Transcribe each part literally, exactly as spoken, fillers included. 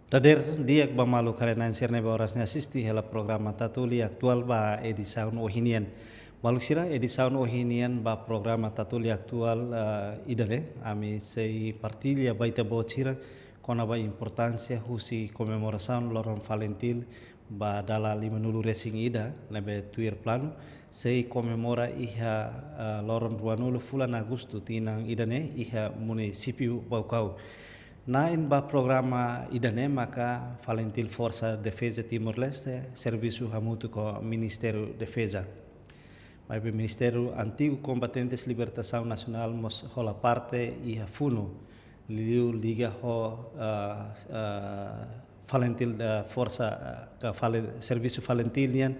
Dadeer di'ak ba maluk haree-na'in sira ne'ebé oras ne'e asiste hela programa Tatoli Atuál ba edisaun ohin nian. Maluk sira, edisaun ohin nian ba programa Tatoli Atuál, eh, ida-ne'e, ami sei partilla ba ita-boot sira kona-ba importánsia husi komemorasaun loron Falintil ba dala limanulu-resin-ida ne'ebé tuir planu sei komemora iha, eh, loron ruanulu fulan Agostu tinan ida-ne'e iha munisípiu Baucau. Na'in ba programa ida-ne'e maka Falintil Forsa Defeza Timor-Leste servisu hamutuk ho Ministériu Defeza. Maibé Ministériu Antigu Kombatentes Libertasaun Nasionál mós hola parte iha funu, liuliu liga ho, ah, ah, Falintil, ah, Forsa, ah, ka Falen-, servisu Falintil nian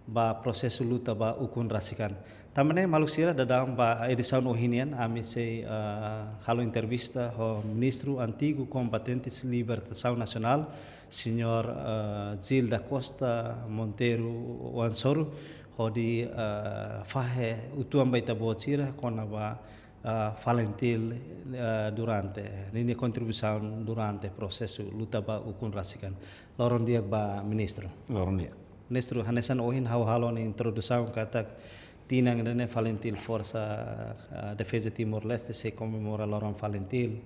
ba prosesu luta ba ukun rasik an. Tanba ne'e maluk sira, daudaun ba edisaun ohin nian ami sei, ah, halo entrevista ho Ministru Antigu Kombatentes Libertasaun Nasionál, Señór, ah, Gil da Costa Monteiro Oan-Soru, hodi, ah, fahe uitoan ba ita-boot sira kona-ba, ah, Falintil, ah, durante, ninia kontribuisaun durante prosesu luta ba ukun rasik an. Loron di'ak ba Ministru. Loron di'ak. Ministru, hanesan ohin ha'u halo nia introdusaun katak tinan ida-ne'e Falintil Forsa, ah, Defeza Timor-Leste sei komemora loron Falintil,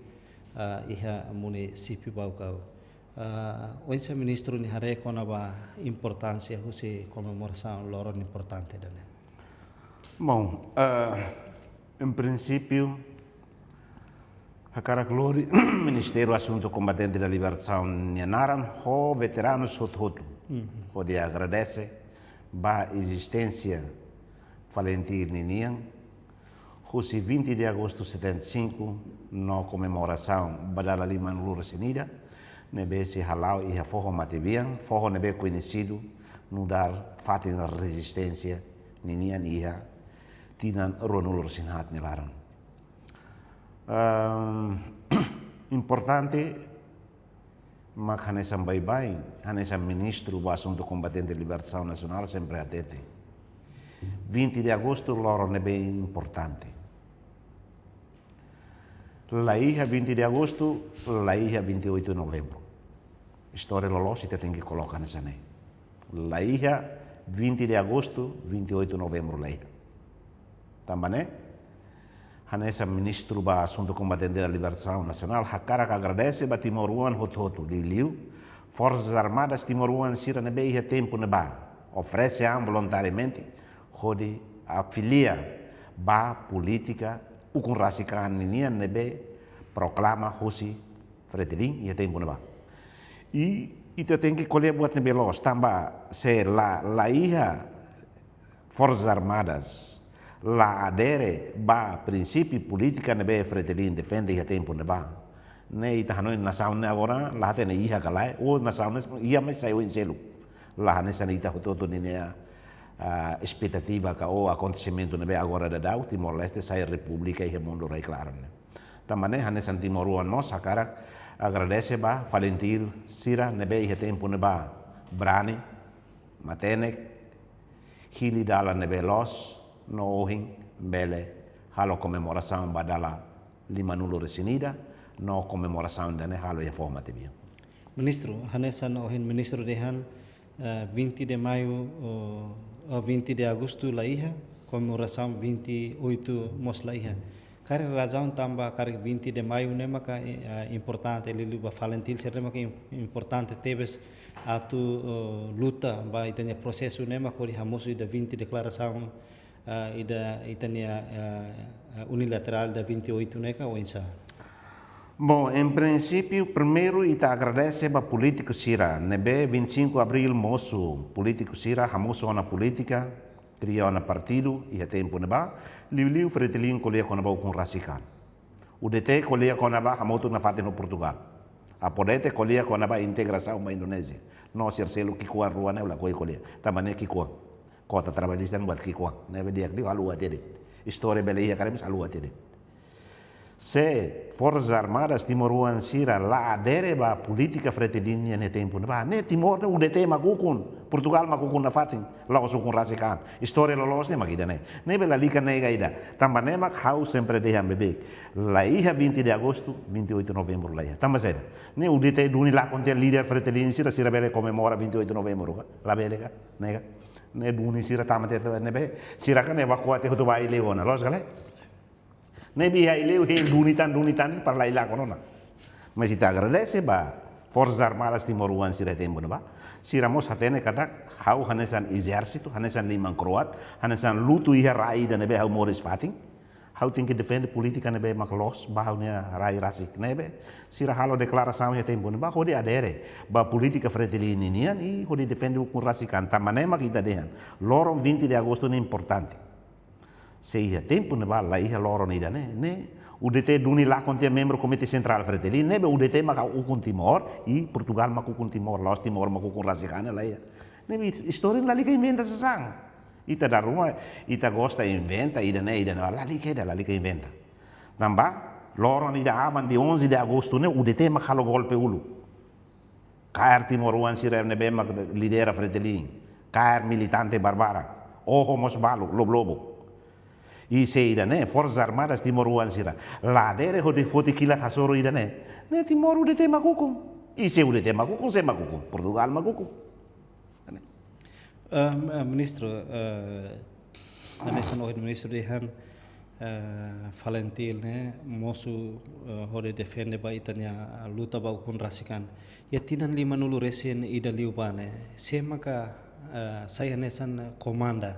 ah, iha munisípiu Baucau. Ah, oinsá Ministru nia haree kona-ba importánsia husi komemorasaun loron importante ida-ne'e? Bom, ah, em princípio, hakarak lori Ministériu Asuntu Kombatente da Libertasaun nia naran ho veteranus hotu-hotu. Hodi agradese ba ezisténsia Falintil ninian, husi vinte de agosto setenta e cinco, no komemorasaun ba dala limanulu-resin-ida, ne'ebé sei hala'o iha foho matebian, foho ne'ebé koñesidu nu'udar fatin rezisténsia ninian iha tinan ruanulu-resin-haat nia laran. Ehm, importante mak hanesan baibain, hanesan Ministru ba Asuntu Kombatente Libertasaun Nasionál sempre hatete. Vinte de agosto loron ne'ebé importante. La iha vinte de agosto, la iha vinte e oito de novembro. Istória loloos ita tenke koloka hanesan ne'e. La iha vinte de agosto, vinte e oito de novembro la iha. Tanba ne'e, hanesan Ministru ba Asuntu Kombatente da Libertasaun Nasionál, hakarak agradese ba timoroan hotu-hotu, liuliu Forsas Armadas timoroan sira ne'ebé iha tempu ne'ebá oferese an voluntariamente hodi afilia ba polítika ukun rasik an ninian ne'ebé proklama husi Fretilin iha tempu ne'ebá. I ita tenke ko'alia buat ne'ebé loos, tanba se la, la iha Forsas Armadas la adere ba prinsípiu polítika ne'ebé Fretilin defende iha tempu ne'ebá, ne'e ita hanoin nasaun ne'e agora la hatene iha ka lae, ou nasaun ne'e iha, mas sai oin seluk. La hanesan ita hotu-hotu ninia, ah, espetativa ka ou akontesimentu ne'ebé agora daudaun Timor-Leste sai repúblika iha mundu rai klaran ne'e. Tanba ne'e hanesan timoroan mós hakarak agradese ba Falintil sira ne'ebé iha tempu ne'ebá brani, matenek, hili dalan ne'ebé loos, no ohin bele halo komemorasaun ba dala limanulu-resin-ida, no komemorasaun ida-ne'e halo iha foho matebian. Ministru, hanesan ohin Ministru dehan, eh, vinte de maio, oh, oh, vinte de agosto la iha, komemorasaun vinte e oito mós la iha. Karik razaun tanba karik vinte de maio ne'e maka, eh, importante, liuliu ba Falintil sira ne'e maka im-, importante tebes atu, eh, luta ba ita-nia prosesu ne'e maka hodi hamosu ida vinte deklarasaun, eh, ida ita-nia, eh, eh, unilaterál ida vinte e oito ne'e ka oinsá? Bom, em princípio, primeiru ita agradese ba polítiku sira, ne'ebé vinte e cinco abril mosu, polítiku sira hamosu ona polítika, kria ona partidu iha tempu ne'ebá, liuliu Fretilin ko'alia kona-ba ukun rasik an. U D T ko'alia kona-ba hamutuk nafatin ho Portugal. Apodete ko'alia kona-ba integrasaun ba Indonézia. No sira seluk ki'ikoan rua ne'e lakohi ko'alia. Tanba ne'e ki'ikoan. Kota trabalhista ne'e buat ki'ikoan. Ne'ebé di'ak liu haluha tiha de'it. Istória bele iha karik, mas haluha tiha de'it. Se Forsas Armadas timoroan sira la adere ba polítika Fretilin nian iha tempu ne'ebá, ne'e Timor ne'e U D T mak ukun, Portugal mak ukun nafatin, la'ós ukun rasik an. Istória loloos ne'e mak ida-ne'e. Ne'ebé lalika nega ida. Tanba ne'e mak ha'u sempre dehan beibeik. La iha vinte de agosto, vinte e oito novembro la iha. Tanba saida? Ne'e U D T duni lakon tiha líder Fretilin sira, sira bele komemora vinte e oito novembro ka? Labele ka? Ne'e ka? Ne'e duni sira tama tiha ne'ebé. Sira kan evakua tiha hotu ba Aileu ona. Loos ka lae? Ne'ebé iha Aileu hein duni tan, duni tan, para la iha lakon ona. Mas ita agradese ba Forsas Armadas timoroan sira iha tempu ne'ebá. Sira mós hatene katak ha'u hanesan ezérsitu, hanesan liman kro'at, hanesan lutu iha rai ida ne'ebé ha'u moris fatin. Ha'u tenke defende polítika ne'ebé mak loos ba ha'u-nia rai rasik ne'ebé. Sira halo deklarasaun iha tempu ne'ebá hodi adere ba polítika Fretilin nian i hodi defende ukun rasik an. Tanba ne'e mak ita dehan loron vinte de agosto ne'e importante. Se iha tempu ne'ebá la iha loron ida-ne'e, ne'e U D T duni lakon tiha membru Komité Sentrál Fretilin, ne'ebé U D T maka ukun Timor, i Portugal maka ukun Timor, la'ós Timor maka ukun rasik an ne'e la iha. Ne'ebé istória lalika inventa sasán. Ita dala ruma, ita gosta inventa, ida-ne'e, ida-ne'e, lalika ida, lalika inventa. Tanba, loron ida aban dia onze de agosto ne'e, U D T mak halo golpe uluk. Kaer timoroan sira ne'ebé mak lidera Fretilin. Kaer militante barbarak. Oho mós balu, lobo-lobo. I se ida-ne'e, Forsas Armadas timoroan sira la adere hodi foti kilat hasoru ida-ne'e. Ne'e Timor U D T mak ukun. I se U D T mak ukun, sé mak ukun? Portugal mak ukun. Ne'e. Ah, ah, Ministru, ah, hanesan ohin Ministru dehan, ah, FALINTIL ne'e mosu, ah, hodi defende ba ita-nia luta ba ukun rasik an. Iha tinan limanulu resin ida liubá ne'e, sé maka, ah, sai hanesan komanda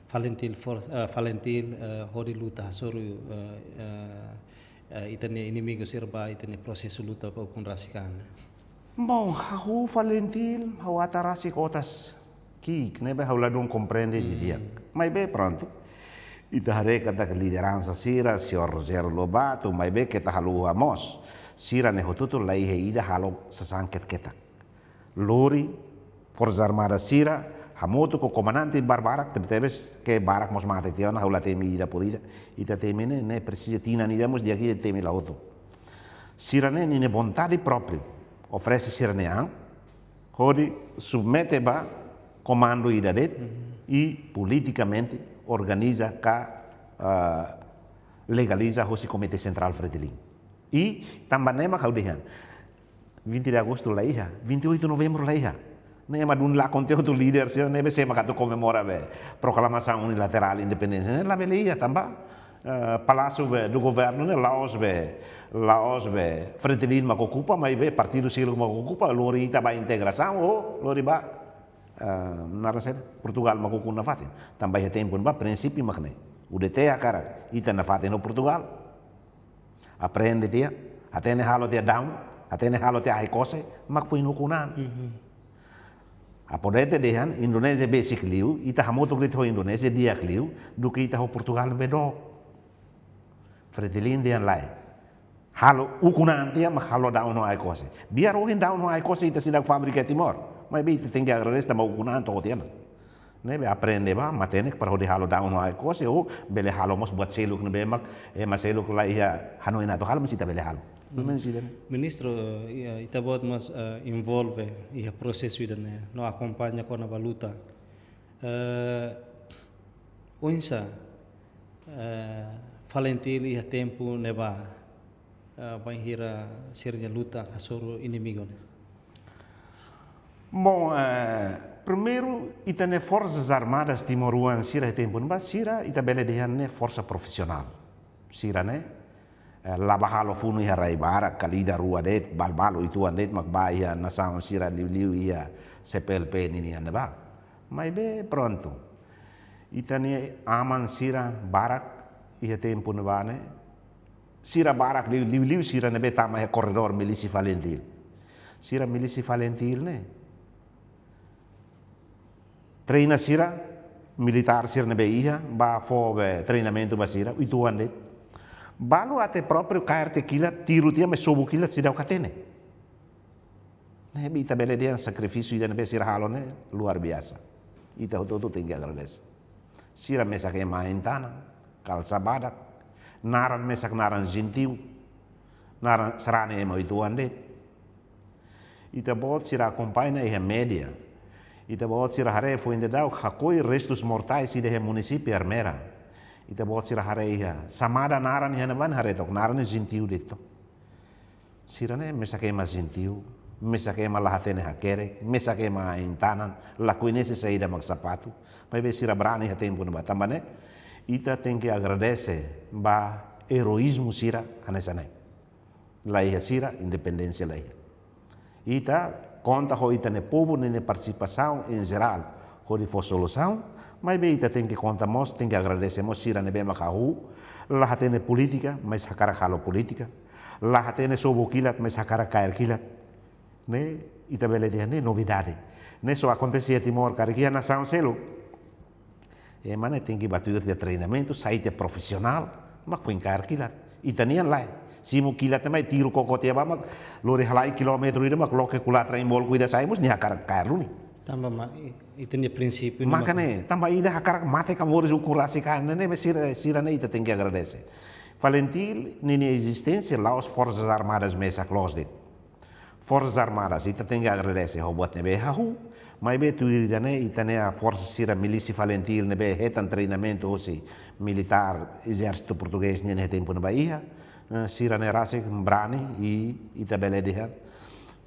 FALINTIL for, ah, FALINTIL, ah, hodi luta hasoru, ah, ah, ah, ita-nia inimigu sira ba ita-nia prosesu luta ba ukun rasik an ne'e? Bom, ha'u FALINTIL, ha'u ata rasik otas ki'ik, ne'ebé ha'u ladún komprende didi'ak. Maibé prontu. Ita haree katak lideransa sira, señór Rogério Lobato, maibé keta haluha mós. Sira ne'e hotu-hotu la iha ida halo sasán ketak-ketak. Lori, Forsas Armadas sira, hamutuk ho komandante barbarak, tebe-tebes ke barak mós mate tiha ona, ha'u la temi ida por ida. Ita temi ne'e, ne'e presiza tinan ida mós di'ak ida temi la hotu. Sira ne'e ninia vontade própriu, oferese sira-nia an, hodi submete ba komandu ida de'it, i politikamente organiza ka, ah, legaliza hosi Komité Sentrál Fretilin. I tanba ne'e mak ha'u dehan, vinte de agosto la iha, vinte e oito novembro la iha. Ne'e ema duni lakon tiha hotu líder sira ne'ebé, sé mak atu komemora be proklamasaun unilaterál independénsia ne'e labele iha tanba, eh, Palásiu be do Governo ne'e la'ós be, la'ós be Fretilin mak okupa, maibé partidu seluk mak okupa, lori ita ba integrasaun ou lori ba, eh, naran saida, Portugal mak ukun nafatin. Tanba iha tempu ne'ebá prinsípiu mak ne'e. U D T hakarak ita nafatin ho Portugal. Aprende tiha, hatene halo tiha daun, hatene halo tiha ahi kose, mak foin ukun an. Apodete dehan Indonézia besik liu, ita hamutuk de'it ho Indonézia di'ak liu, duké ita ho Portugal ne'ebé dook. Fretilin dehan lae. Halo ukun an tiha, mak halo daun ho ahi kose. Biar ohin daun ho ahi kose ita seidauk fabrika iha Timor. Maibé ita tenke agradese tanba ukun an to'o tiha ona. Ne'ebé aprende ba, matenek para hodi halo daun ho ahi kose, ou bele halo mós buat seluk ne'ebé mak, eh, ema seluk la iha hanoin atu halo, mas ita bele halo. Pelo menos ida-ne'e. Ministru, eh, ita-boot mós, eh, envolve iha prosesu ida-ne'e, no akompaña kona-ba luta. Eh, oinsá, eh, FALINTIL iha tempu ne'ebá, eh, bainhira sira-nia luta hasoru inimigu ne'e? Bom, eh, primeiru, ita-nia Forsas Armadas timoroan sira iha tempu ne'ebá, sira ita bele dehan ne'e forsa profisionál. Sira ne'e, eh, la bá halo funu iha rai barak, kali ida rua de'it, balu-balu uitoan de'it, mak bá iha nasaun sira liuliu iha C P L P ninian ne'ebá. Maibé prontu. Ita-nia aman sira barak iha tempu ne'ebá ne'e, sira barak liu, liuliu sira ne'ebé tama iha korredór milísia FALINTIL. Sira milísia FALINTIL ne'e treina sira, militár sira ne'ebé iha, bá fó be treinamentu ba sira, uitoan de'it. Balu até própriu kaer tiha kilat, tiru tiha, maibé sobu kilat seidauk hatene. Ne'ebé ita bele dehan sakrifísiu ida ne'ebé sira halo ne'e luar biasa. Ita hotu-hotu tenke agradese. Sira mesak ema ain-tanan, kalsa badak, naran mesak naran jentiu, Naran sarani ema uitoan de'it. Ita-boot sira akompaña iha média. Ita-boot sira haree foin daudauk hakoi restus mortais ida iha munisípiu Ermera. Ita-boot sira haree iha Samada naran iha ne'ebá, haree took naran ne'e jentiu de'it. Sira-ne'e mesak ema jentiu, mesak ema la hatene hakerek, mesak ema ain-tanan, la koñese saida mak sapatu. Maibé sira brani iha tempu ne'ebá. Tanba ne'e, ita tenke agradese ba eroizmu sira hanesan ne'e. La iha sira, independénsia la iha. Ita konta ho ita-nia povu ninia partisipasaun en jerál hodi fó solusaun, maibé ita tenke konta mós, tenke agradese mós sira ne'ebé mak hahú, la hatene polítika, mas hakarak halo polítika, la hatene sobu kilat, mas hakarak kaer kilat. Ne'e, ita bele dehan ne'e novidade. Ne'e só akontese iha Timor, karik iha nasaun seluk, ema ne'e tenke bá tuir tiha treinamentu, sai tiha profisionál, mak foin kaer kilat. Ita-nian lae. Simu kilat ne'e mai tiru koko tiha bá mak lori halai kilómetru ida mak loke kulatra imbol ku ida sai mós nia hakarak kaer duni. Tanba mak i-, ita-nia prinsípiu ne'e Maka mak ne'e, tanba ida hakarak mate ka moris ukun rasik an ne'e, ne'e sira, sira-ne'e ita tenke agradese. FALINTIL ninia ezisténsia la'ós Forsas Armadas mesak loos de'it. Forsas Armadas, ita tenke agradese ho buat ne'ebé hahú, maibé tuir ida-ne'e, ita-nia forsa sira milísia FALINTIL ne'ebé hetan treinamentu hosi militár ezérsitu portugés nian iha tempu ne'ebá iha, eh, sira-ne'e rasik brani i ita bele dehan,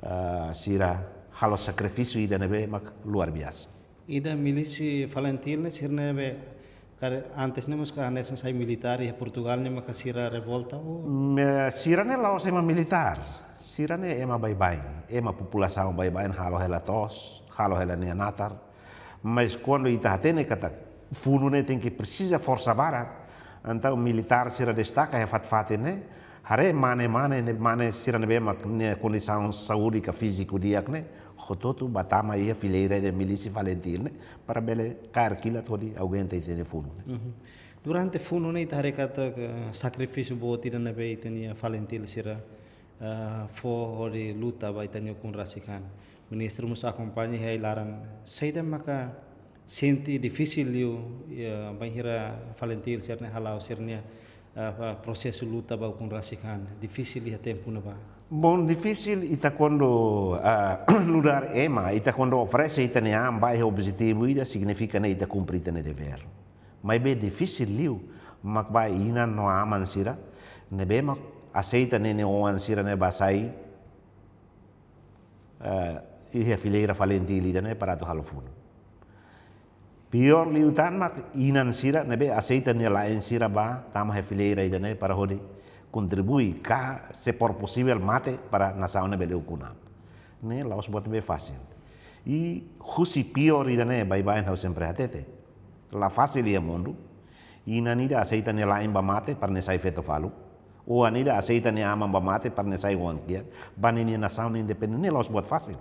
eh, sira halo sakrifísiu ida ne'ebé mak luar biasa. Ida milísia FALINTIL ne'e sira ne'ebé kar-, antes ne'e mós ka hanesan sai militár iha Portugál ne'e maka sira revolta ou? Me, sira-ne'e la'ós ema militár. Sira-ne'e ema baibain. Ema populasaun baibain halo hela to'os, halo hela nia natar. Mas kuandu ita hatene katak funu ne'e tenke presiza forsa barak, entaun militár sira destaka iha fatin-fatin ne'e, haree mane-mane ne'e, mane sira ne'ebé mak nia kondisaun saúde ka fíziku di'ak ne'e, hotu-hotu bá tama iha fileira ida milísia FALINTIL ne'e, para bele kaer kilat hodi aguenta ita-nia funu ne'e. Mhm. Durante funu ne'e ita haree katak, eh, sakrifísiu boot ida ne'ebé ita-nia FALINTIL sira, eh, fó hodi luta ba ita-nia ukun rasik an. Ministru mós akompaña iha ai-laran, saida maka sente difisil liu, eh, bainhira FALINTIL sira-ne'e hala'o sira-nia, eh, prosesu luta ba ukun rasik an, difisil iha tempu ne'ebá? Bom, difisil ita kuandu, ah, nu'udar ema, ita kuandu oferese ita-nia an ba iha objetivu ida, signifika ne'e ita kumpre ita-nia devér. Maibé difisil liu mak ba inan no aman sira ne'ebé mak aseita ninia oan sira ne'e bá sai, eh, iha fileira FALINTIL ida-ne'e para atu halo funu. Piór liután mak inan sira ne'ebé aseita nia la'en sira bá tama iha fileira ida-ne'e para hodi kontribui ka se for posivel mate para nasaun ne'e bele ukun an. Ne'e la'ós buat ne'ebé fasil. I husi piór ida-ne'e baibain ha'u sempre hatete. La fasil iha mundu. Inan ida aseita nia la'en bá mate para nia sai feto faluk. Oan ida aseita nia aman bá mate para nia sai oan kiak. Ba ninia nasaun independente, ne'e la'ós buat fasil.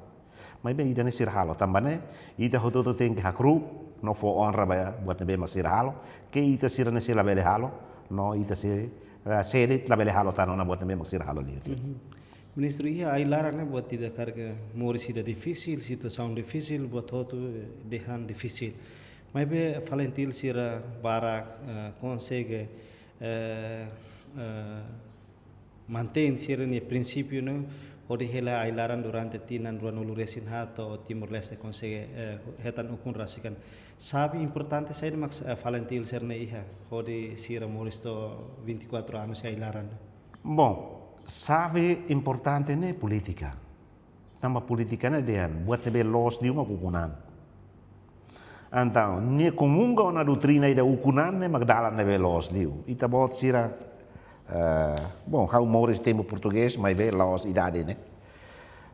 Maibé ida-ne'e sira halo, tanba ne'e ita hotu-hotu tenke hakru'uk no fó onra ba buat ne'ebé mak sira halo, ke ita sira-ne'e sei labele halo, no ita sei, eh, sede labele halo tan ona buat ne'ebé mak sira halo liu. Mhm. Ministru, iha ai-laran ne'e buat ida karik moris ida difisil, situasaun difisil, buat hotu, eh, dehan difisil. Maibé FALINTIL sira barak, eh, konsege, eh, eh, mantein sira-nia prinsípiu ne'e hodi hela ai-laran durante tinan ruanulu-resin-haat to'o Timor-Leste konsege, eh, hetan ukun rasik an. Xave importante saida mak, eh, FALINTIL sira-ne'e iha hodi sira moris to'o vinte e quatro anos iha ai-laran? Bom, xave importante ne'e polítika. Tanba polítika ne'e dehan buat ne'ebé loos liu mak ukun an. Entaun, nia komunga ona doutrina ida ukun an ne'e mak dalan ne'ebé loos liu. Ita-boot sira, eh, bom, ha'u moris tempu portugés, maibé la'ós idade ne'e.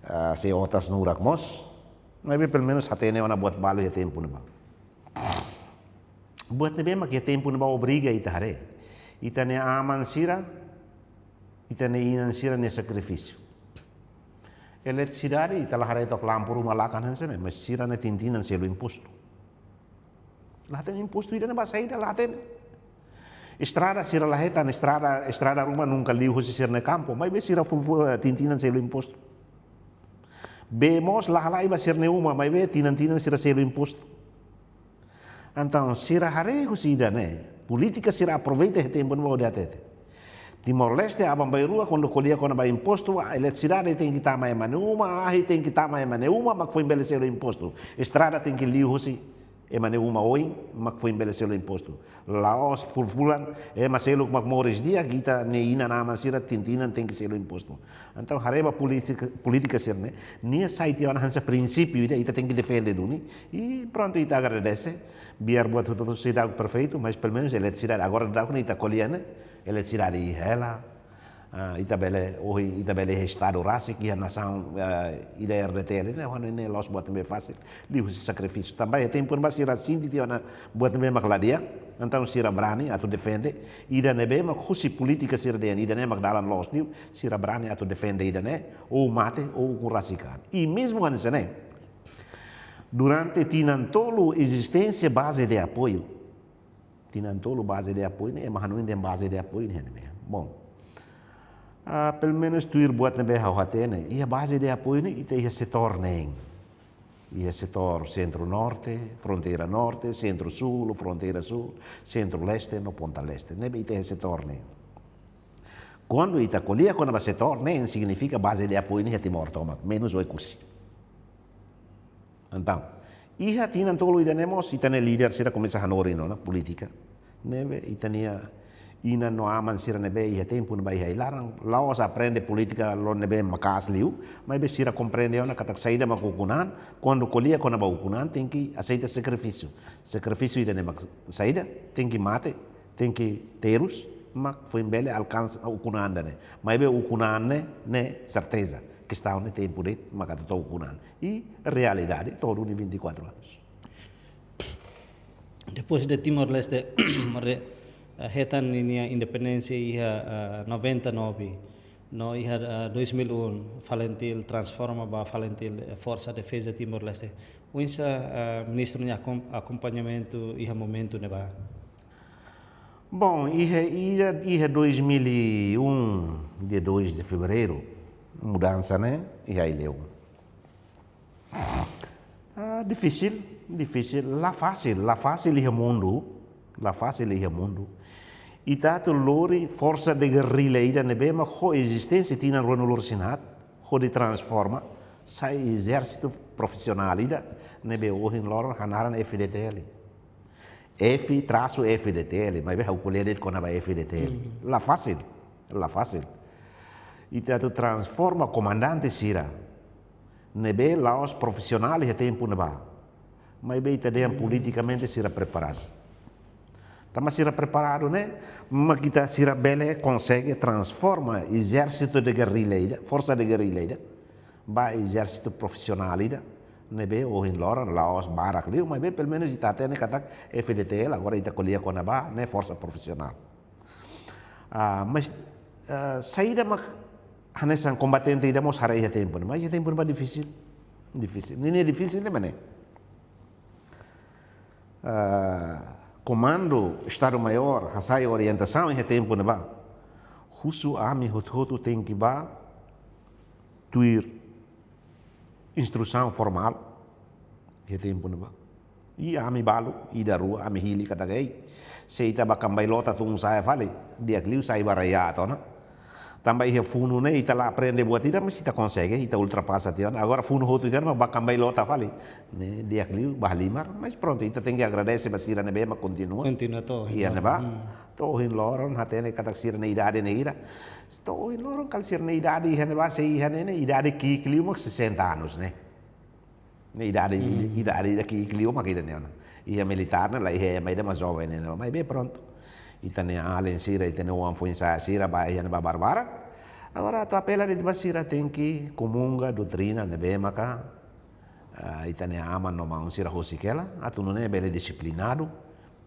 Eh, sei otas nurak mós, maibé pelumenus hatene ona buat balu iha tempu ne'ebá. Buat ne'ebé mak iha tempu ne'ebá obriga ita haree. Ita-nia aman sira, ita-nia inan sira-nia sakrifísiu. Eletrisidade, ita la haree took lampu ruma lakan hanesan ne'e, mas sira-ne'e tinan-tinan selu impostu. La hatene impostu ida-ne'e ba saida, la hatene. Estrada sira la hetan, estrada, estrada ruma nunka liu husi sira-nia kampu, maibé sira fó, fó, tinan-tinan selu impostu. Bee mós la halai ba sira-nia uma, maibé tinan-tinan sira selu impostu. Entaun, sira haree husi ida-ne'e, polítika sira aproveita iha tempu ne'ebá hodi hatete. Timor-Leste aban-bainrua kuandu ko'alia kona-ba impostu, ah, eletrisidade tenke tama ema nia uma, ahi tenke tama ema nia uma mak foin bele selu impostu. Estrada tenke liu husi ema nia uma oin mak foin bele selu impostu. La'ós fulan-fulan ema seluk mak moris di'ak, ita-nia inan-aman sira tinan-tinan tenke selu impostu. Entaun haree ba polítika, polítika sira-ne'e, nia sai tiha ona hanesan prinsípiu ida, ita tenke defende duni. I prontu, ita agradese. Biar buat hotu-hotu seidauk perfeitu, mas pelumenus eletrisidade. Agora daudaun ne'e ita ko'alia ne'e, eletrisidade iha hela. Ah, ita bele, ohin ita bele iha estadu rasik, iha nasaun, ah, ida R D T L ne'e, ha'u hanoin ne'e la'ós buat ne'ebé fasil, liuhusi sakrifísiu. Tanba iha tempu ne'ebá sira sente tiha ona buat ne'ebé mak la di'ak, entaun sira brani atu defende ida ne'ebé mak husi polítika sira dehan ida-ne'e mak dalan loos liu, sira brani atu defende ida-ne'e, ou mate, ou ukun rasik an. I mezmu hanesan ne'e, durante tinan tolu ezisténsia baze de apoiu, tinan tolu baze de apoiu ne'e, ema hanoin dehan baze de apoiu ne'e, ne'e. Bon. Ah, pelumenus tuir buat ne'ebé ha'u hatene, iha baze de apoiu ne'e, ita iha setór neen. Iha setór Sentru-Norte, Fronteira Norte, Sentru-Súl, Fronteira Súl, Sentru-Leste, no Ponta Leste. Ne'ebé ita iha setór neen. Kuandu ita ko'alia kona-ba setór neen, signifika baze de apoiu ne'e iha Timor tomak, menus Oekusi. Entaun, iha tinan tolu ida-ne'e mós, ita-nia líder sira komesa hanorin ona polítika. Ne'ebé ita-nia inan no aman sira ne'ebé iha tempu ne'ebá iha ai-laran, la'ós aprende polítika loron ne'ebé maka'as liu, maibé sira komprende ona katak saida mak ukun an, kuandu ko'alia kona-ba ukun an, tenke aseita sakrifísiu. Sakrifísiu ida-ne'e mak saida, tenke mate, tenke terus, mak foin bele alkansa ukun an ida-ne'e. Maibé ukun an ne'e, ne'e serteza. Kestaun ne'e tempu de'it mak atu to'o ukun an. I realidade, to'o duni vinte e quatro anos. Depois de Timor-Leste, re-, eh, hetan ninia independénsia iha, eh, noventa e nove, no iha, eh, dois mil e um, Falintil transforma ba Falintil, eh, Forsa Defeza Timor-Leste. Oinsá, eh, ministru nia akom-, akompañamentu iha momentu ne'ebá? Bon, iha, iha, iha dois mil e um, dia dois de fevereiro, mudansa ne'e iha Aileu. Ah, difisil, difisil, la fasil, la fasil iha mundu, la fasil iha mundu. Ita atu lori forsa de gerrilla ida ne'ebé mak ho ezisténsia tinan ruanulu-resin-haat, hodi transforma, sai ezérsitu profisionál ida, ne'ebé ohin loron hanaran F D T L. F trasu F D T L, maibé ha'u ko'alia de'it kona-ba F D T L. La fasil, la fasil. Ita atu transforma komandante sira ne'ebé la'ós profisionál iha tempu ne'ebá. Maibé ita dehan politikamente sira preparadu. Tanba sira preparadu ne'e, mak ita sira bele konsege transforma ezérsitu de gerrilla ida, forsa de gerrilla ida, ba ezérsitu profisionál ida, ne'ebé ohin loron la'ós barak liu, maibé pelumenus ita hatene katak F D T L, agora ita ko'alia kona-ba ne'e forsa profisionál. Ah, mas, ah, saida mak hanesan kombatente ida mós haree iha tempu ne'e, mas iha tempu ne'ebá difisil, difisil. Ninia difisil ne'e mak ne'e. Ah, Komandu Estadu Maiór hasai orientasaun iha tempu ne'ebá, husu ami hotu-hotu tenke bá tuir instrusaun formál iha tempu ne'ebá. I ami balu, ida rua, ami hili katak ei, se ita bá kambai lota tun sa'e fali, di'ak liu sai ba raiat ona. Tanba iha funu ne'e, ita la aprende buat ida, mas ita konsege, ita ultrapasa tiha ona. Agora funu hotu tiha ona, bá kambai lota fali. Ne'e, di'ak liu, bá halimar, mas prontu, ita tenke agradese ba sira ne'ebé mak kontinua. Kontinua to'o ohin loron. Iha ne'ebá, to'o ohin loron, hatene katak sira-nia idade ne'e hira. To'o ohin loron, kala sira-nia idade iha ne'ebá, se iha ne'e, ne'e, idade ki'ik liu mak sessenta anos ne'e. Ne'e idade, idade ida ki'ik liu mak ida-ne'e ona. Iha militár ne'e la iha ema ida mak joven ne'e ona. Maibé prontu. Ita-nia alin sira, ita-nia oan foin-sa'e sira, ba iha ne'ebá barbarak. Agora atu apela de'it ba sira tenke komunga doutrina ne'ebé maka, ah, ita-nia aman no maun sira husik hela, atu nune'e bele disiplinadu,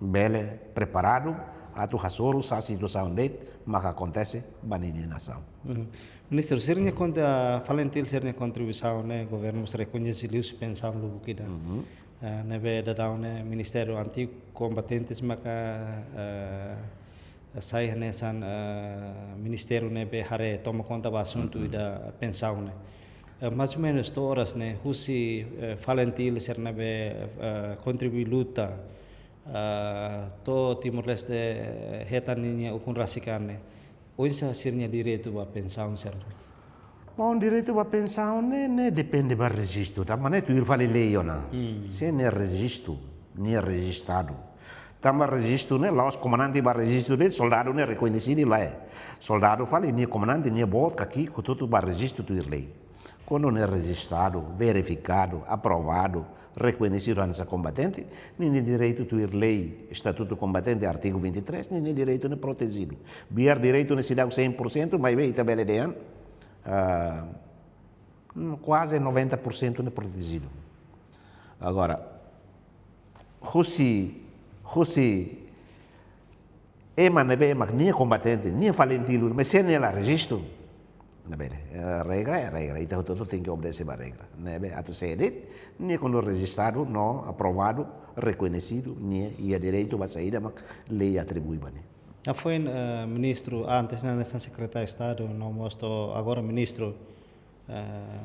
bele preparadu, atu hasoru sá situasaun de'it maka akontese ba ninia nasaun. Ministru, sira-nia konta, Falintil sira-nia kontribuisaun ne'e, governu mós rekoñese liuhusi pensaun lubuk ida. Ah, ne'ebé daudaun ne'e ministériu antigu kombatentes maka, ah, sai hanesan, ah, ministériu ne'ebé haree toma konta ba asuntu ida pensaun ne'e. Ah, mais ou menus to'o oras ne'e, husi, eh, Falintil sira ne'ebé, eh, kontribui luta, ah, to'o Timor-Leste, eh, hetan ninia ukun rasik an ne'e. Oinsá sira-nia direitu ba pensaun sira? Bom, direitu ba pensaun ne'e, ne'e depende ba rejistu, tanba ne'e tuir fali lei ona. Se nia rejistu, nia rejistadu. Tanba rejistu ne'e, la'ós komandante ba rejistu de'it, soldadu ne'e rekoñesidu lae. Soldadu fali nia komandante, nia boot ka ki'ik, hotu-hotu ba rejistu tuir lei. Kuandu ne'e rejistadu, verifikadu, aprovadu, rekoñesidu hanesan kombatente, ninia direitu tuir lei, Estatutu Kombatente, artigu vinte e três, ninia direitu ne'e protejidu. Biar direitu ne'e seidauk cem por cento, maibé ita bele dehan, ah, kuaze noventa por cento ne'e protejidu. Agora, husi, husi ema ne'ebé mak nia kombatente, nia FALINTIL, mas se nia la rejistu, ne'ebé, eh, regra é regra, ita hotu-hotu tenke obedese ba regra. Ne'ebé, atu sé de'it, nia kuandu rejistadu, no aprovadu, rekoñesidu, nia iha direitu ba saida mak lei atribui ba nia. Hafoin, eh, ministru, antes ne'e hanesan sekretáriu Estadu, no mós to'o agora ministru, eh,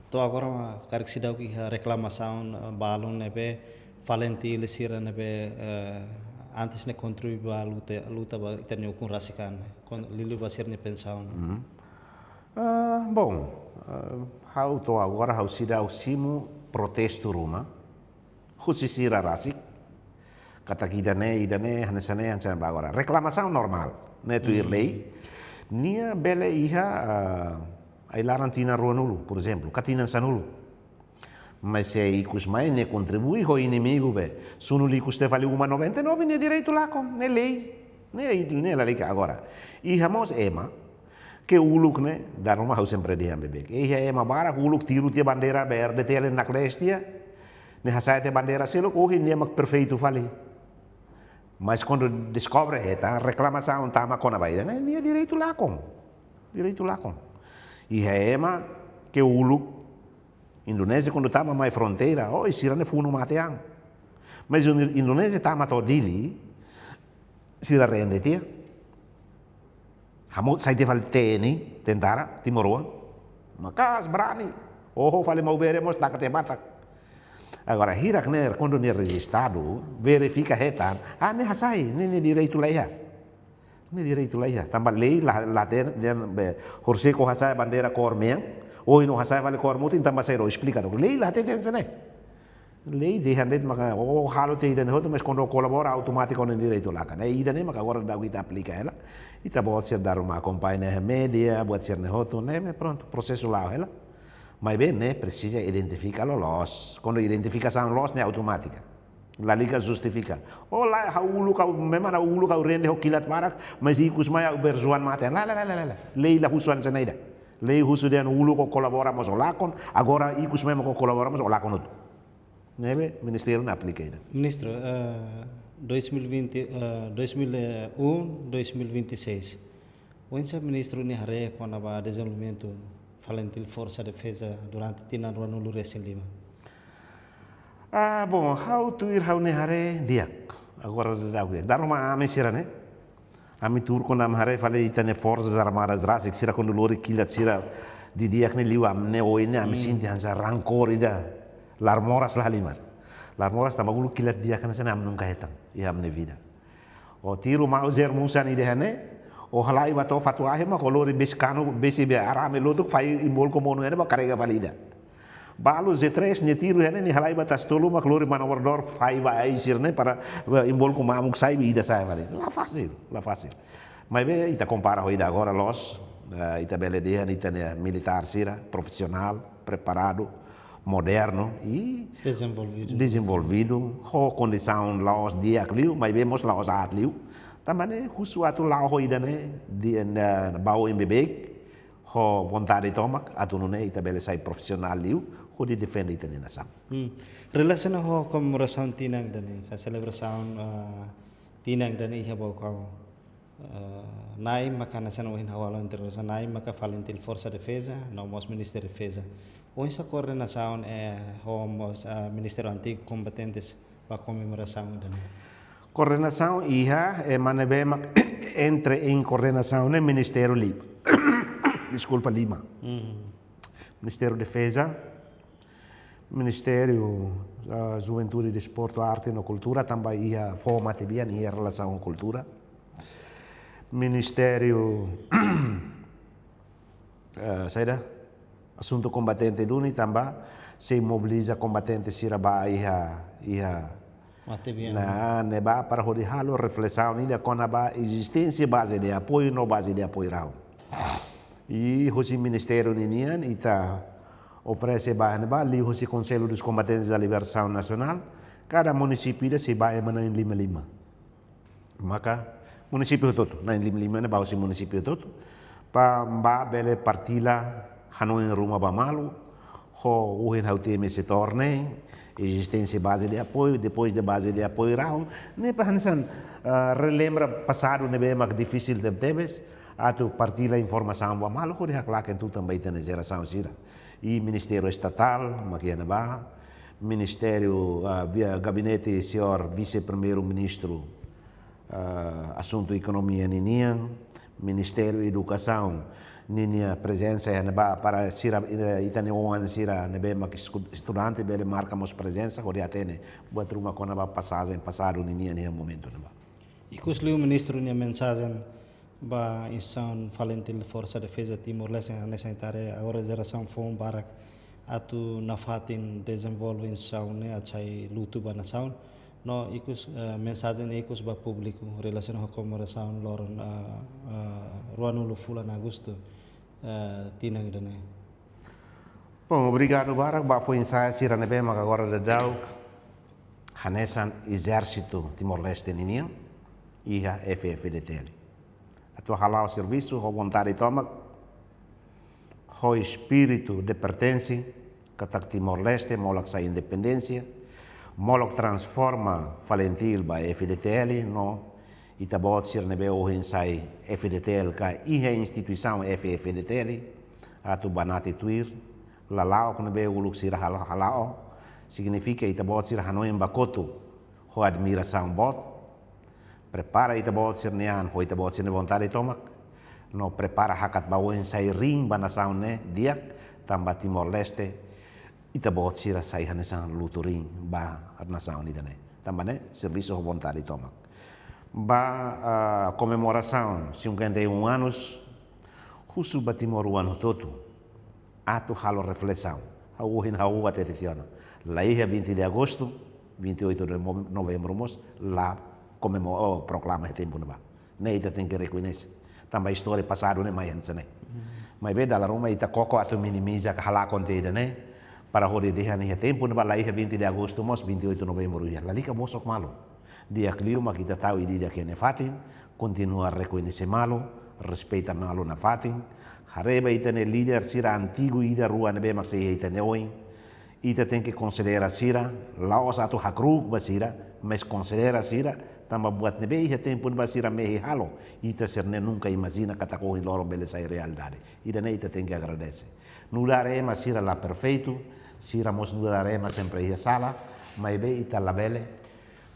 to'o agora karik seidauk iha reklamasaun, eh, balun ne'ebé FALINTIL sira ne'ebé, eh, antes ne'e kontribui ba luta, luta ba ita-nia ukun rasik an, kon-, liuliu ba sira-nia pensaun. Ah, bom, ah, ha'u to'o agora ha'u seidauk simu protestu ruma husi sira rasik. Katak ida-ne'e, ida-ne'e, hanesan ne'e, hanesan ne'e ba agora. Reklamasaun normál, ne'e tuir lei. Nia bele iha, ah, ai-laran tinan ruanulu, por ezemplu, ka tinan sanulu. Mas se ikus mai nia kontribui ho inimigu be, sunulu ikus tiha fali uma noventa e nove, nia direitu lakon, ne'e lei. Ne'e, ne'e lalika agora. Iha mós ema ke uluk ne'e, dala ruma ha'u sempre dehan beibeik. Iha ema barak uluk tiru tiha bandeira verde tiha, naklees tiha. Nia hasa'e tiha bandeira seluk, ohin nia mak perfeitu fali. Mas kuandu deskobre hetan, reklamasaun tama kona-ba ida-ne'e, nia direitu lakon. Direitu lakon. Iha ema ke uluk Indonézia kuandu tama mai fronteira, oh, sira ne'e funu mate an. Mas Indo-, Indonézia tama to'o Dili, sira rende tiha. Hamutuk, sai tiha fali T N I, tentara timoroan. Maka'as, brani. Oho fali maubere mós taka tiha batak. Agora, hirak ne'e, kuandu nia rejistadu, verifika hetan, ah, ne'e hasai, ne'e, nia direitu laiha. Nia direitu laiha. Tanba lei la, la hatene, be, horisehik ó hasa'e bandeira kór mean, ohin ó hasa'e fali kór mutin, tanba saida, esplika tok. Lei la hatene hanesan ne'e. Lei dehan de'it maka, ó halo tiha ida-ne'e hotu, mas kuandu ó kolabora, automátiku ó-nia direitu lakon. Ne'e ida-ne'e maka agora daudaun ita aplika hela. Ita-boot sira dala ruma akompaña iha média, buat sira-ne'e hotu, ne'e, mas prontu, prosesu la'o hela. Maibé ne'e presiza identifika loloos. Kuandu identifikasaun loos ne'e automátika. Lalika justifika. Oh lae, ha'u uluk ha'u, memang ha'u uluk ha'u rende ho kilat barak, mas ikus mai ha'u berjuang mate an. La, la, la, la, la. Lei la husu hanesan ne'e ida. Lei husu dehan uluk ó kolabora mós ó lakon, agora ikus mai mak ó kolabora mós ó lakon hotu. Ne'ebé, ministériu ne'e aplika ida. Ministru, eh, dois mil e vinte, eh, dois mil e um, dois mil e vinte e seis. Oinsá ministru nia haree kona-ba dezenvolvimentu FALINTIL Forsa Defeza durante tinan ruanulu resin lima? Ah, bom, ha'u tuir ha'u-nia haree di'ak. Agora daudaun di'ak. Dala ruma ami sira-ne'e. Ami tuur kuandu ami haree fali ita-nia Forsas Armadas rasik sira kuandu lori kilat sira didi'ak ne'e liu ami-nia oin ne'e ami sente hanesan rankór ida. Laran moras la halimar. Laran moras tanba uluk kilat di'ak hanesan ne'e ami nunka hetan iha ami-nia vida. Ó tiru Mauser musan ida iha ne'e, ó halai ba to'o Fatuahi mak ó lori besi kanu, besi be arame lotuk fai Imbolco monu iha ne'e ba karrega fali ida. Balu Z três nia tiru iha ne'e, nia halai ba Tasi Tolu mak lori manobradór fai ba ai sira-ne'e para, eh, Imbolco mamuk sai be ida sa'e fali. La fasil, la fasil. Maibé ita kompara ho ida agora loos, eh, ita bele dehan ita-nia militár sira profisionál, preparadu, modernu i dezenvolvidu. Dezenvolvidu, ho kondisaun la'ós di'ak liu, maibé mós la'ós aat liu. Tanba ne'e husu atu la'o ho ida-ne'e, di, na, ba oin beibeik, ho vontade tomak, atu nune'e ita bele sai profisionál liu, hodi defende ita-nia nasaun. Hmm. Relasiona ho komemorasaun tinan ida-ne'e, ka selebrasaun, ah, tinan ida-ne'e iha Baucau. Eh, Na'i maka hanesan ohin ha'u halo introdusaun, Na'i maka FALINTIL Forsa Defeza, no mós Ministériu Defeza. Oinsá koordenasaun, eh, ho mós, eh, Ministériu Antigu Kombatentes ba komemorasaun ida-ne'e? Koordenasaun iha, eh, ema ne'ebé mak entra em koordenasaun ne'e Ministériu Li-, deskulpa, lima. Hmm. Ministériu Defeza, Ministériu, ah, Juventude, Desportu, Arte no Kultura, tanba iha foho matebian iha relasaun ho kultura. Ministériu, eh, saida, asuntu kombatente duni tanba sei mobiliza kombatente sira ba iha, iha, Matebian. Ne'ebá para hodi halo reflesaun ida kona-ba ezisténsia baze de apoiu no baze de apoiu rahun. I husi ministériu ninian ita oferese ba ne'ebá liuhusi Conselho dos Combatentes da Libertação Nacional, kada munisípiu ida sei ba ema na'in lima lima. Maka munisípiu hotu-hotu, na'in lima lima ne'e ba husi munisípiu hotu-hotu, para bele partilla hanoin ruma ba malu, ho ohin ha'u temi setór ne'e, ezisténsia baze de apoiu, depois de baze de apoiu rahun, ne'e para hanesan, ah, relembra pasadu ne'ebé mak difisil tebetebes, atu partilla informasaun ba malu, hodi haklaken tutan ba ita-nia jerasaun sira. I Ministériu Estatál mak iha ne'ebá, Ministériu, ah, via gabinete señór Vise-Primeiru-Ministru, ah, asuntu ekonomia ninian, Ministériu Edukasaun ninia prezensa iha ne'ebá para sira, eh, ita-nia oan sira ne'ebé mak esku-, estudante bele marka mós prezensa hodi hatene buat ruma kona-ba pasajen pasadu ninian iha momentu ne'ebá. Ikus liu ministru nia mensajen ba instituisaun FALINTIL, Forsa Defeza Timor-Leste, hanesan ita haree agora jerasaun foun barak atu nafatin dezenvolve instituisaun ne'e atu sai lutu ba nasaun. No ikus, eh, mensajen ikus ba públiku relasiona ho komemorasaun loron, eh, eh, ruanulu fulan Agostu, eh, tinan ida-ne'e. Bom, obrigadu barak ba foin-sa'e sira ne'ebé mak agora daudaun hanesan Ezérsitu Timor-Leste ninian, iha F-FDTL. Atu hala'o servisu ho vontade tomak, ho espíritu de pertense, katak Timor-Leste molok sai independénsia, molok transforma FALINTIL ba F-FDTL, no ita-boot sira ne'ebé ohin sai F-FDTL ka iha instituisaun F-FDTL, atu banati tuir, lala'ok ne'ebé uluk sira hal-, hala'o, signifika ita-boot sira hanoin ba kotuk ho admirasaun boot, prepara ita-boot sira-nia an ho ita-boot sira-nia vontade tomak, no prepara hakat ba oin sai rin ba nasaun ne'e di'ak, tanba Timor-Leste, ita-boot sira sai hanesan lutu rin ba nasaun ida-ne'e. Tanba ne'e, servisu ho vontade tomak. Ba, ah, komemorasaun cinquenta e um anos, husu ba timoroan hotu-hotu atu halo reflesaun. Ha'u ohin ha'u hatete tiha ona. La iha vinte de agosto, vinte e oito de mo-, novembro mós, la komemo-, oh, proklama iha tempu ne'ebá. Ne'e ita tenke rekoñese. Tanba istória pasadu ne'e mai hanesan ne'e. Maibé dala ruma ita koko atu minimiza ka halakon tiha ida-ne'e, para hodi dehan iha tempu ne'ebá la iha vinte de agosto mós, vinte e oito novembro iha. Lalika bosok malu. Di'ak liu mak ita tau ida-idak iha nia fatin, kontinua rekoñese malu, respeita malu nafatin, haree ba ita-nia líder sira antigu ida rua ne'ebé mak sei iha ita-nia oin. Ita tenke konsidera sira, la'ós atu hakru'uk ba sira, mas konsidera sira, tanba buat ne'ebé iha tempu ne'ebá sira mehi halo, ita sira-ne'e nunka imajina katak ohin loron bele sai realidade. Ida-ne'e ita tenke agradese. Nu'udar ema sira la perfeitu, sira mós nu'udar ema sempre iha sala, maibé ita labele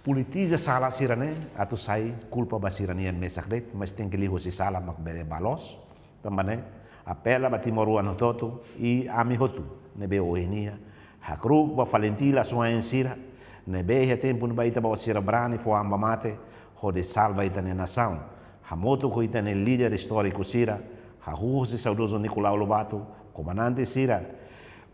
politiza sala sira-ne'e atu sai kulpa ba sira-nian mesak de'it, mas tenke liuhusi sala mak bele ba loos. Tanba ne'e, apela ba timoroan hotu-hotu, i ami hotu ne'ebé ohin iha, hakru'uk ba FALINTIL asuwa'in sira ne'ebé iha tempu ne'ebá ita-boot sira brani fó an ba mate hodi salva ita-nia nasaun. Hamutuk ho ita-nia líder istóriku sira, hahú husi saudozu Nicolau Lobato, komandante sira,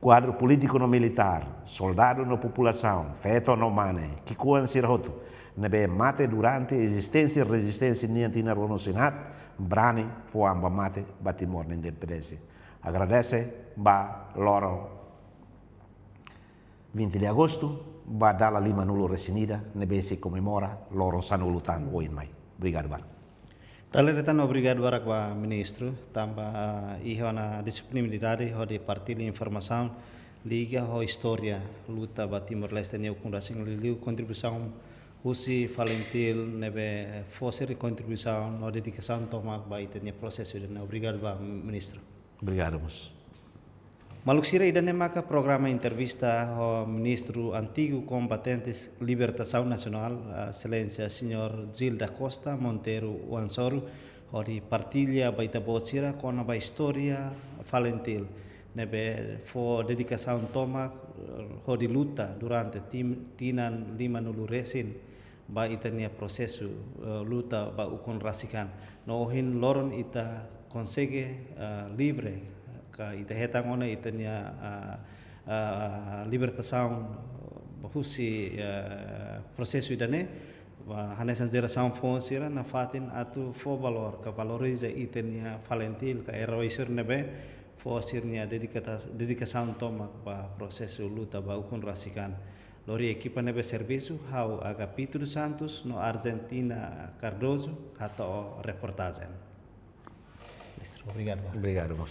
kuadru polítiku no militár, soldadu no populasaun, feto no mane, ki'ikoan sira hotu ne'ebé mate durante ezisténsia rezisténsia nian tinan ruanulu-resin-haat, brani fó an ba mate ba Timor nia independénsia. Agradese ba loron vinte de agosto, ba dala limanulu-resin-ida ne'ebé sei komemora loron sanulu tan oin mai. Obrigadu barak. Dala ida tan obrigadu barak ba ministru, tanba, ah, iha ona disponibilidade hodi partilla informasaun liga ho istória luta ba Timor-Leste nia ukun-rasik, liuliu kontribuisaun husi FALINTIL ne'ebé fó sira-nia kontribuisaun no dedikasaun tomak ba ita-nia prosesu ida-ne'e. Obrigadu ba ministru. Obrigadu mós. Maluk sira, ida-ne'e maka programa entrevista ho Ministru Antigu Kombatentes Libertasaun Nasionál, Exelénsia Señór Gil da Costa Monteiro Oan-Soru, hodi partilla ba ita-boot sira kona-ba istória FALINTIL ne'ebé fó dedikasaun tomak, eh, hodi luta durante tim-, tinan limanulu-resin ba ita-nia prosesu, eh, luta ba ukun rasik an. No ohin loron ita konsege, eh, livre, ka ita hetan ona ita-nia, eh, eh, libertasaun, eh, husi, eh, prosesu ida-ne'e, ba hanesan jerasaun foun sira nafatin atu fó valór, ka valoriza ita-nia FALINTIL, ka erói sira ne'ebé fó sira-nia dedikata-, dedikasaun tomak ba prosesu luta ba ukun rasik an. Lori ekipa ne'ebé servisu, ha'u Agapito dos Santos no Argentina Cardoso hato'o reportajen. Mestre, obrigadu. Obrigadu, mós.